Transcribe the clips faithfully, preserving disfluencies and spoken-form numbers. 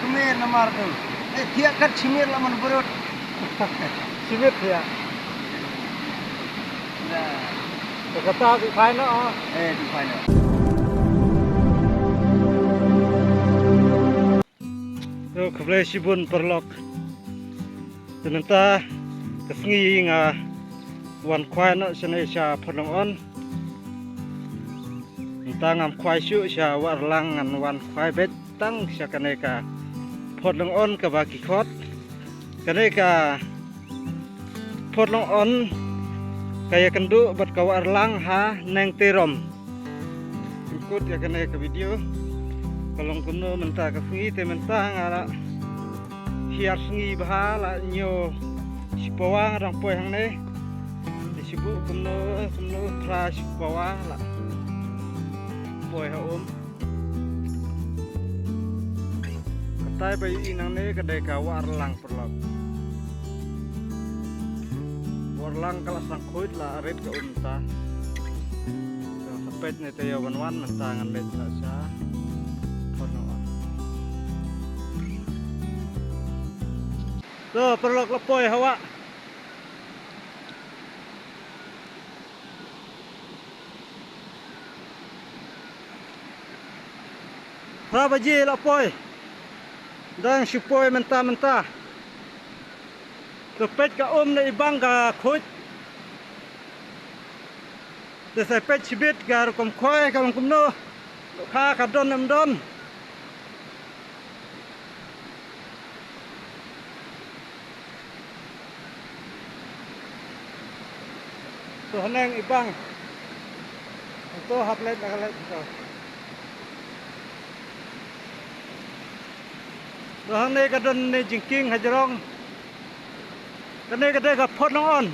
Khmer namar tu. Eh, thiah kat Khmer la man brut. Khmer thiah. Ya. Te kata tu phai noh. Eh, tu phai noh. Yo, khublei shibun paralok. Te mynta ka sngi nga wan khwai noh shane sha Phot Long On. Mynta ngam khwai shuh sha Wah Rlang, ngan wan khwai beit tang sha kane ka Phot Long On kaba ki khot. Kane ka Phot Long On ka ïakynduh bad ka Wah Rlang ha Nengterom. Pynkut ïa kane ka video. Ka long kumno mynta ka sngi, te mynta nga la hiar sngi bha, la ñiew shipawa nga dang poi hangne. Te shu buh kumno kumno phra shipawa la poi ha um. Katai ba ïohi nangne ka dei ka Wah Rlang paralok. Wah Rlang ka la sdang khuid, la rit ka um mynta. Ka sa peit ne te ïa wan wan mynta ngan leit sa sha. Phot Long On. To paralok, la poi ha wah. Phra baje la poi. Dang shu poi mynta mynta. To peit ka um ne i bang ka khuid. Te sa peit shibit ka rukom khwai ka long kumno. Dohkha ka don em don. To haneng i bang. To hap leit na ka leit to. To hangne ka don ne jingkieng hajrong. Kane ka dei ka Phot Long On.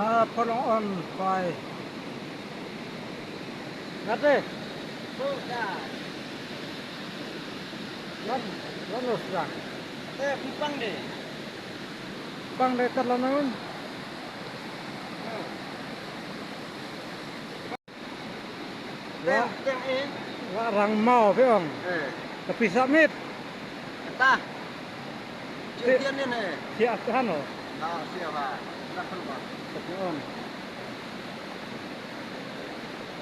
Ah, pholong on bai. Ngate. Wan, wan los lang. Te pang de. Pang de tat la naun. Wa, wa rang mau phi ong. Eh. Tapi submit. Kata. Ti-, Cik Tian ni, eh. Ti at han lo. Ah, siapa? Nak keluar. Tapi ong.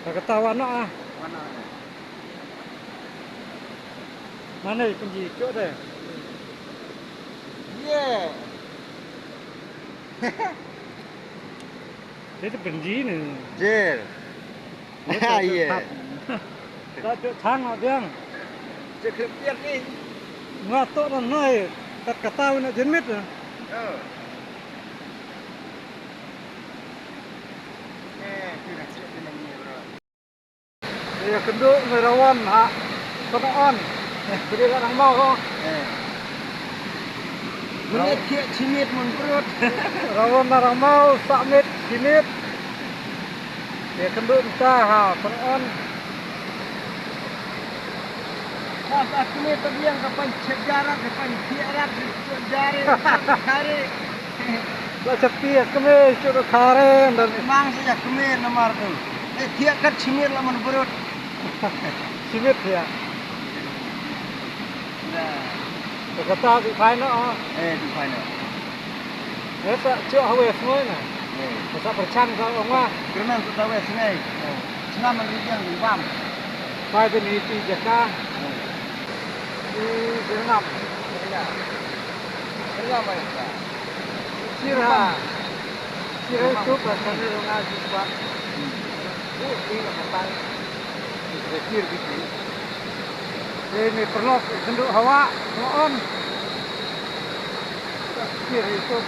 Ka kata wa na ah. Mana, eh? Mana i pynji cuk de? Ye. Dia tu pynji ni. Jer. Dia tak, tak, tak. Tak cuk chang lah biang. Cuk klep piat ni. Nga tok dan nai. Kat kata nak jenmit. Oh. Eh, tu dah cuk ni, bro. Ïa kynduh me rawan ha. Pynban. Bri la rang mau ko. Eh. Minit thiah chimit mun prut. Rawan la rang mau sa minit chimit. Ïa kynduh mynta ha pynban. Pas akne tabiang ka pan chejarat ka pan thiah rat chejarat. La chati akne chuka khare dan. Mang sa ya kmie namar tu. Eh, thiah kat chimit la man brut. Chimit thiah. Ya. Kata tu final ah. Eh, tu final. Eh, sa chuh hawe sngai na. Eh. Sa perchan sa ong wa. Kerman sa tawe sngai. Eh. Snam man rijang bam. Pai tu ni ti jaka. Eh. Di Sirngam. Ya. Sirngam ai sa. Sirha. Sirha tu pasal ni rong aji kuat. Ni, ni nak matai. Ni kira kira gitu. Ni, ni perlu sendu hawa, on. Kira itu.